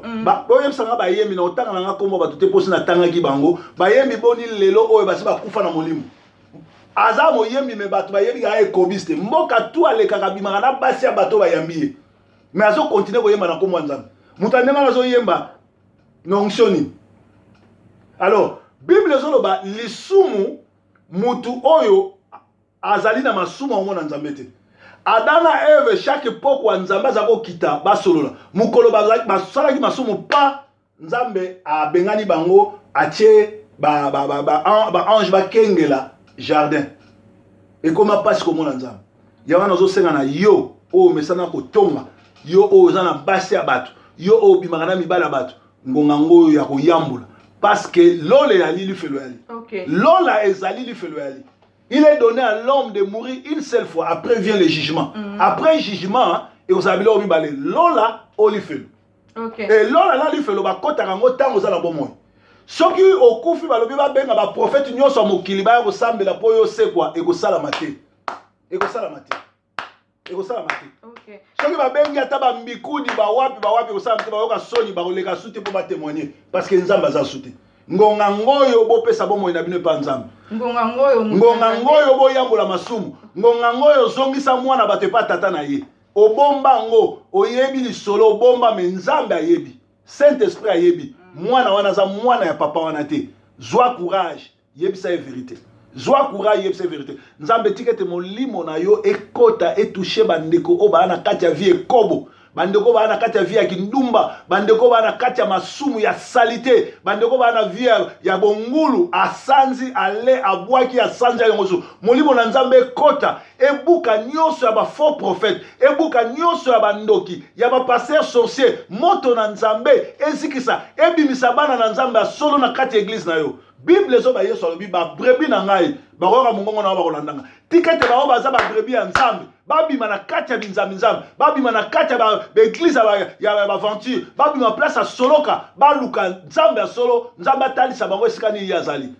Boyebisanga, bayembi na otanga na nga nkombo bato te, mposi natangaki bango. Bayembi boni lelo oyo basi bakufa na molimo? Aza moyembi, mais bato bayebi kaka ekobisi te. Mboka tu alekaka, abimaka na basi ya bato bayambi ye, mais azocontinuer koyemba na nkombo ya Nzambe. Moto andenge wana azoyemba na onction nini? Alors Bible ezoloba lisumu, mutu oyo azali na masumu akomona Nzambe te. Adam na Eve, chaque pokwa Nzambe aza kokita, basolola. Mokolo basalaki masumu pa, Nzambe abengani bango, atie baange ba bakengela jardin. Ekoma mpasi komona Nzambe. Yango wana azosenga na yo oyo omesana kotonga, yo oyo oza na basi ya bato, yo oyo obimaka na mibali ya bato, ngonga ngo oyo ya koyambola, parce que lola ezali, lifelo yali. Lola ezali, lifelo yali. Il est donné à l'homme de mourir une seule fois, après vient le jugement. Après jugement, ekozala biloko mibale: lola o lifelo. E lola na lifelo, bakɔtaka yango ntango oza na bomoi. Soki okufi, balobi babenga baprofete nyonso ya mokili baya kosambela mpo oyo osekwa, ekosalama te, ekosalama te, ekosalama te. Soki babengi ata bambikudi bawapi bawapi, ekosalama te. Bayoka soni, bakoleka su te mpo batémoigne, parce que Nzambe aza su te. Ngonga ngoyo bopesa bomoi na bino epa Nzambe. Ngonga ngoyo. Ngonga ngoyo boyambola masumu. Ngonga ngoyo ozongisa mwana bato epa tata na ye. Obomba yango, oyebi lisolo, obomba, mais Nzambe ayebi, Saint Esprit ayebi. Mwana wana aza mwana ya papa wana te. Zwa courage, yebisa ye vérité. Zwa courage, yebisa ye vérité. Nzambe, tika ete molimo na yo ekota, etouche bandeko oyo baa na kati ya vie ekobo. Bandeko baa na kati ya vie ya kindumba, bandeko baa na kati ya masumu ya salite, bandeko baa na vie ya bongulu, asanzi ale abwaki asanzi yango mosusu. Molimo na Nzambe ekota, ebuka nyonso ya ba faux prophète, ebuka nyonso ya bandoki, ya ba pasteur sorcier. Moto na Nzambe ezikisa, ebimisa bana na Nzambe ya solo na kati ya eglise na yo. Bible ezoba, Yesu alobi: "Babrebis na ngai bakoyoka mongongo na yo, bakolanda nga." Tika ete bango baza babrebis ya Nzambe babima na kati ya binzambi-nzambi, babima na kati ya baéglise ya baventure, babima place ya soloka, baluka Nzambe ya solo. Nzambe atalisa bango esika nini ye azali.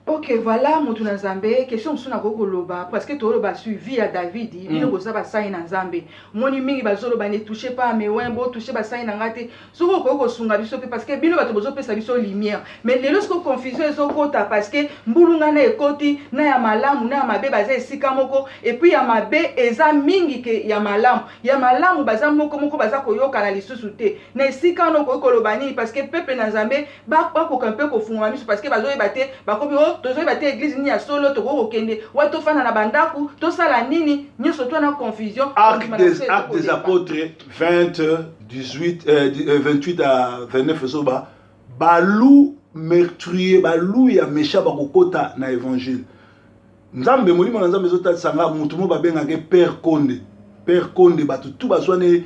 Ok, voilà, motu na Nzambe, question mosusu nakoki koloba, parce que toloba suivi ya David. Bino boza basali na Nzambe, moni mingi bazoloba: "Ne touche pas mes oints, botouche basali na ngai te." Soki okoki kosunga biso mpe, parce que bino bato bozopesa biso lumière, mais lelo soki confusion ezokota, parce que mbulungana ekoti na ya malamu na ya mabe, baza esika moko, et puis ya mabe eza mingi ke ya malamu. Ya malamu baza moko moko, baza koyokana lisusu te. Na esika wana okoki koloba nini? Parce que peuple na Nzambe bakoka mpe kofungama miso, parce que bazoyeba te, bakomi o tozoyeba te église nini ya solo tokoki kokende wa, tofanda na bandako, tosala nini, nyonso to na confusion. Acte des Apôtres 20, 18, 28 à 29 ezoba: baloups meurtrier, baloups ya méchant bakokota na évangile. Nzambe, molimo na Nzambe ezotalisa nga motu mo babengaka Père Konde. Père Konde, bato tu bazwani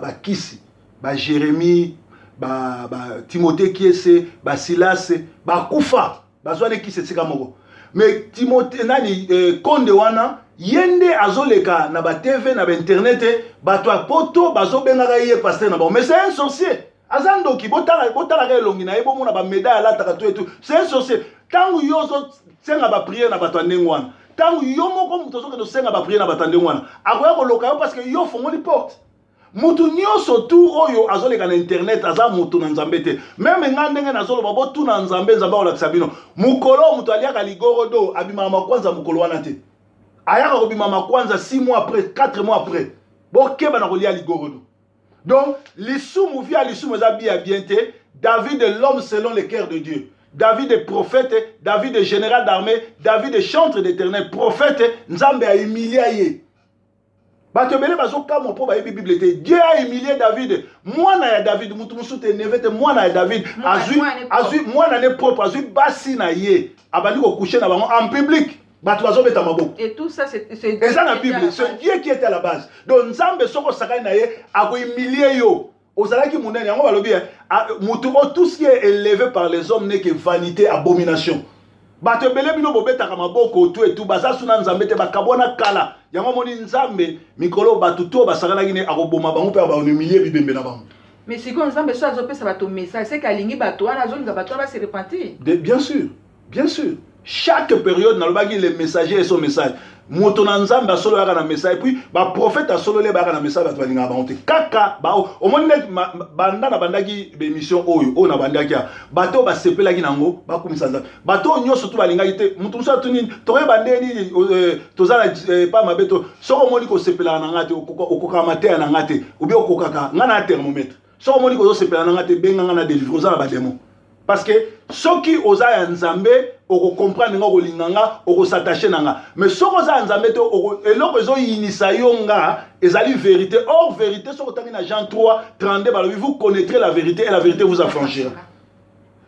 bakisi, baJérémie, baTimothée Kiese, baSilase bakufa, bazwani kisi esika moko. Mais Timothée nani, Konde wana, ye nde azoleka na baTV, na bainternet. Bato ya poto bazobengaka ye pasteur na bango, mais c'est un sorcier, aza ndoki. Botalaka elongi na ye, bomona bamédaille alataka to etu, c'est un sorcier. Ntango yo ozosenga baprière na bato ya ndenge wana, ntango yo moko moto ozokende osenga baprière na bato ya ndenge wana, akoya koloka yo, parce que yo ofongoli porte. Mutu nyonso tu oyo azoleka na internet aza moto na Nzambe te. Même nga ndenge nazoloba, botuna Nzambe, Nzambe akolakisa bino. Mokolo moto aliaka ligorodo abimaka makwanza mokolo wana te, ayaka kobima makwanza 6 mois après, 4 mois après. Bokeba na kolia ligorodo. Donc lisumu, vie ya lisumu eza vie ya bien te. David, l'homme selon le cœur de Dieu, David est prophète, David est général d'armée, David est chantre d'Éternel, prophète, Nzambe a humilié ye. Bato ebele bazokamwa mpo bayebi Bible te. Dieu a humilié David, mwana ya David, mutu mosusu te, neveu te, mwana ya David. Azwi mwana ne propre, azwi basi na ye, abandi kocoucher na bango en public, bato bazobeta maboko. Eza na Bible, c'est Dieu qui était à la base. Donc Nzambe, soki osakani na ye, akohumilie yo. Ozalaki monene, yango balobi motu oyo, tout ce qui est élevé par les hommes n'est que vanité, abomination. Bato ebele bino bobetaka maboko tu etu, baza suna Nzambe te, bakabwana kala. Yango omoni Nzambe mikolo bato to basakanaki ne, akoboma bango mpe bahumilie bibembe na bango. Mais sikoyo Nzambe so azopesa bato message, seke alingi bato wana, azolinga bato wana base repentir. Bien sûr, bien sûr. Chaque période, nalobaki, le messager et son message. Moto na Nzambe asolo yaka na message, et puis baprophète asololi bayaka na message. Bato balingaka bango te kaka. Omoni neti banda na bandaki bémission oyo, oyo na bandaki ya bato oyo basepelaki nango, bakumisa Nzambe. Bato oyo nyonso tu balingaki te. Moto mosusu atuni: "Tokoyeba nde nini toza na pa mabe?" To soki omoni kosepelaka na nga te, okokaka mateya na nga te, obi okokaka nga na thermomètre. Soki omoni kozosepela na nga te, benga nga na délivre, oza na badémon. Parce que soki oza ya Nzambe, okocomprendre nga, okolinga nga, okos'attacher na nga. Mais soki oza ya Nzambe te, eloko ezoyinisa yo nga ezali vérité. Or vérité, soki otangi na Jean 3 32, balobi: "Vous connaîtrez la vérité et la vérité vous affranchira."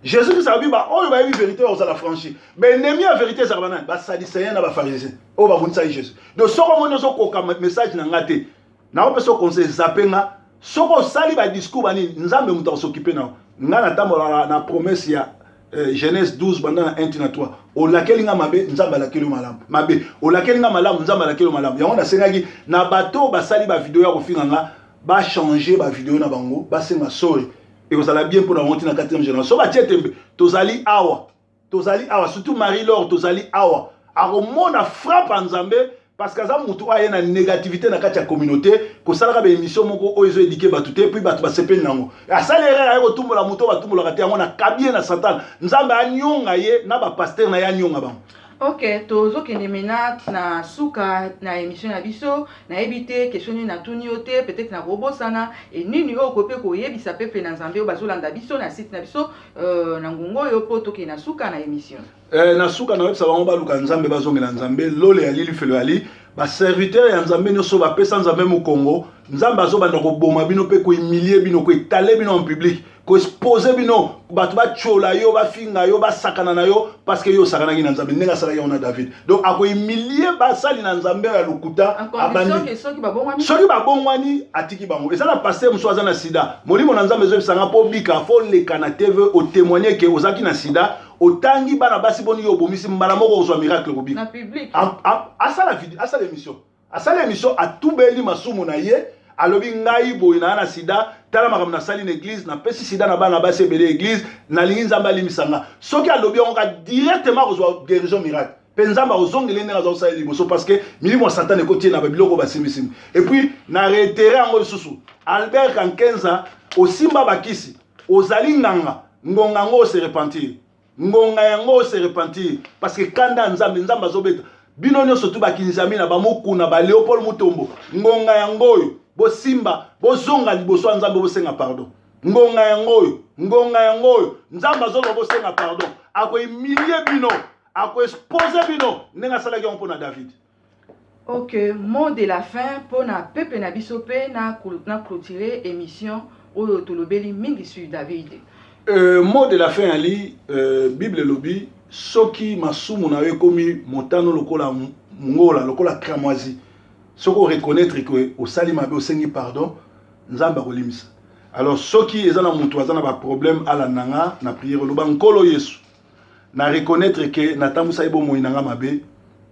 Jésus Christ alobi baoyo bayebi vérité oyo ozala franchi. Baennemi ya vérité ezalaka banani? Basadducéen na bafarisien oyo babunisaki Jésus. Donc soki omoni ozokoka message na nga te, naopesa conseil: zappe nga. Soki osali badiscours banini, Nzambe moto akos'occuper na yo. Nga natambolaka na promesse ya Genèse 12, banda na 1 tina 3. Olakeli nga mabe, Nzambe alakeli yo malamu. Mabe olakeli nga malamu, Nzambe alakeli yo malamu. Yango nasengaki na bato oyo basali bavideo ya kofinga nga, bachange bavideo na bango, basenga sorry, ekozala bien mpona bango ntina 4e génération. So batie tembe, tozali awa, tozali awa, surtout Marie Laure, tozali awa, akomona frappe ya Nzambe, parce que aza motu oyo aye na négativité na kati ya communauté, kosalaka baémission moko oyo ezoéduquer bato te, puis bato basepeli nango. Asali erreur, aye kotumbola motu oyo batumbolaka te. Yango nakabi ye na Satan. Nzambe anyonga ye na bapasteur na ye, anyonga bango. Ok, tozokende mena na suka na émission na biso. Nayebi te question nini natuni yo te, peut-être nakobosana. E nini oyo okoki mpe koyebisa peuple na Nzambe oyo bazolanda biso na site na biso na ngongo oyo, mpo tokende na suka na émission? Na suka, nayebisa bango baluka Nzambe, bazongela Nzambe. Lole ya lili, felo yali. Baserviteur ya Nzambe nyonso bapesa Nzambe mokongo, Nzambe azobanda koboma bino mpe kohumilie bino, koetale bino en public, koexpose bino, bato batyola yo, bafinga yo, basakana na yo, parce que yo osakanaki na Nzambe ndenge asalaki yango na David. Donc akohumilie basali na Nzambe ya lokuta. Abandi soki babongwani, atiki bango. Eza na pasteur mosusu aza na sida. Molimo na Nzambe ezoyebisanga mpo bika fo leka na TV, otémoigne ke ozalaki na sida, otangi bana basi boni yo obomisi, mbala moko ozwa miracle, kobika. Asala video, asala émission, asala émission, atubeli masumu na ye, alobi: "Ngai boye naa na sida, tala makambo nasali na église, napesi sida na bana basi ebele église, nalingi Nzambe alimbisa nga." Soki alobi yango ka, directement akozwa guérison miracle, mpe Nzambe akozongela ndenge aza kosala liboso, parce que milimo ya Satan ekotie na babiloko basimbisimbi. Et puis na réitérer yango lisusu, Albert Kankenza, osimba bakisi, ozali nganga, ngonga yango ose repentir, ngonga yango ose repentir, parce que kanda ya Nzambe, Nzambe azobeta bino nyonso tu, bakinzami na bamokuna, baleopold Mutombo. Ngonga yango oyo, bosimba, bozonga liboso ya Nzambe, bosenga pardon. Ngonga yango oyo, ngonga yango oyo, Nzambe azoloba bosenga pardon. Akohumilie bino, akoexpose bino ndenge asalaki yango mpo na David. Ok, mot de la fin mpona peuple na biso mpe na clôturer émission oyo tolobeli mingi sur David. Mot de la fin ali, Bible elobi soki masumu na yo ekomi motano lokola ngola, lokola cramoisi, soki oreconnaître ke osali mabe, osengi pardon, Nzambe akolimisa. Alors soki eza na moto aza na baproblème, alanda nga na prière. Oloba: "Nkolo Yesu, na reconnaître ke natambwisaki bomoi na nga mabe,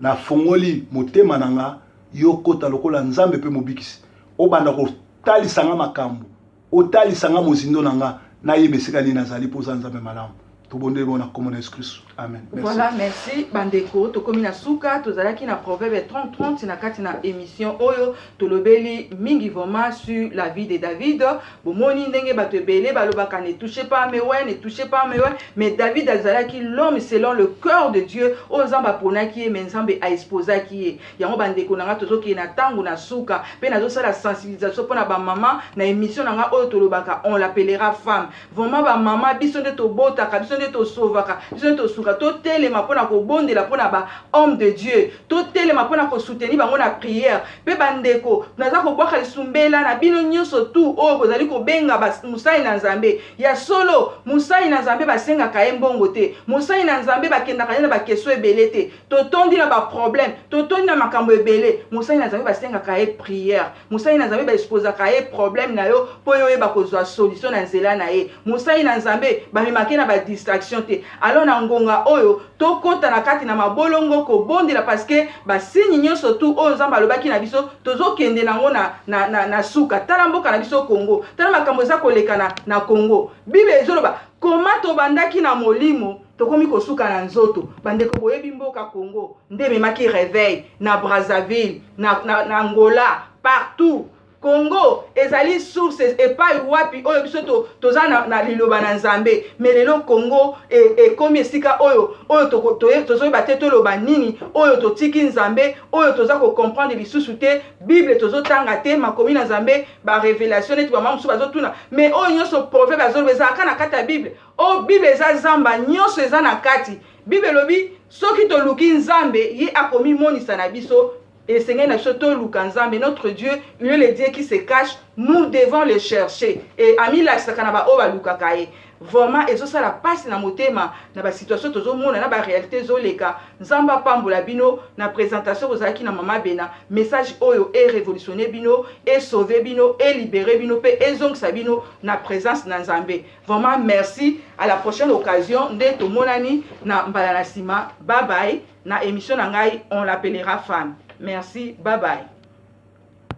nafongoli motema na nga, yo kota lokola Nzambe mpe Mobikisi, obanda kotalisa nga makambo, otalisa nga mozindo na nga, nayeba esika nini nazali, mpo oza Nzambe malamu." Tobondeli bongo na kombo na Yesu Kristu, amen. Merci. Voilà, merci bandeko. Tokomi na suka. Tozalaki na Proverbe 30 30 na kati na émission oyo tolobeli mingi vraiment sur la vie de David. Bomoni ndenge bato ebele balobaka: "Ne touchez pas mes oints, ne touchez pas mes oints." Mais David azalaki l'homme selon le cœur de Dieu oyo Nzambe aponaki ye, mais Nzambe aexposaki ye yango. Bandeko na nga, tozokende na ntango na suka mpe nazosala sensibilisation mpona bamama na émission na nga oyo tolobaka "On l'appellera femme". Vraiment bamama, biso nde tobotaka, biso nde tosovaka, biso nde tosuka. Totelema mpona kobondela mpona bahomme de Dieu, totelema mpona kosoutenir bango na prière. Mpe bandeko, naza kobwaka lisumbela na bino nyonso tu oyo bozali kobenga mosali na Nzambe ya solo. Mosali na Nzambe basengaka ye mbongo te, mosali na Nzambe bakendaka ye na bakeso ebele te. Totondi na baproblème, totondi na makambo ebele. Mosali na Nzambe basengaka ye prière, mosali na Nzambe baexposaka ye problème na yo mpo oyo oyeba kozwa solution na nzela na ye. Mosali na Nzambe bamemaki na badistraction te. Alors na ngonga oyo, tokɔta na kati na mabolongo kobondela, parce que basigne nyonso tu oyo Nzambe alobaki na biso, tozokende nango na suka. Tala mboka na biso Congo, tala makambo eza koleka na Congo. Bible ezoloba koma tobandaki na molimo, tokomi kosuka na nzoto. Bandeko, boyebi mboka Congo nde ememaki réveil na Brazzaville, na Angola, partout. Congo ezali source epai wapi oyo biso toza na liloba na Nzambe. Mais lelo Congo ekomi esika oyo tozoyeba te toloba nini. Oyo totiki Nzambe, oyo toza kocomprendre lisusu te Bible, tozotanga te makomi na Nzambe, barévélation. Neti bamama mosusu bazotuna: "Mais oyo nyonso proverbe azoloba ezalaka na kati ya Bible?" Oyo Bible eza zamba, nyonso eza na kati. Bible elobi soki toluki Nzambe, ye akomimonisa na biso. Esengeli na biso toluka Nzambe. Notre Dieu, il est le Dieu qui se cache, nous devons le chercher, et amilakisaka na baoyo balukaka ye. Vraiment ezosala mpasi na motema na basituation tozomona, na baréalité ezoleka. Nzambe apambola bino. Na présentation bozalaki na Mama Bena. Message oyo erévolutionne bino, esauve bino, elibere bino mpe ezongisa bino na présence na Nzambe. Vraiment merci, à la prochaine occasion nde tomonani na mbala na nsima. Bye bye na émission na ngai "On l'appellera femme". Merci, bye bye.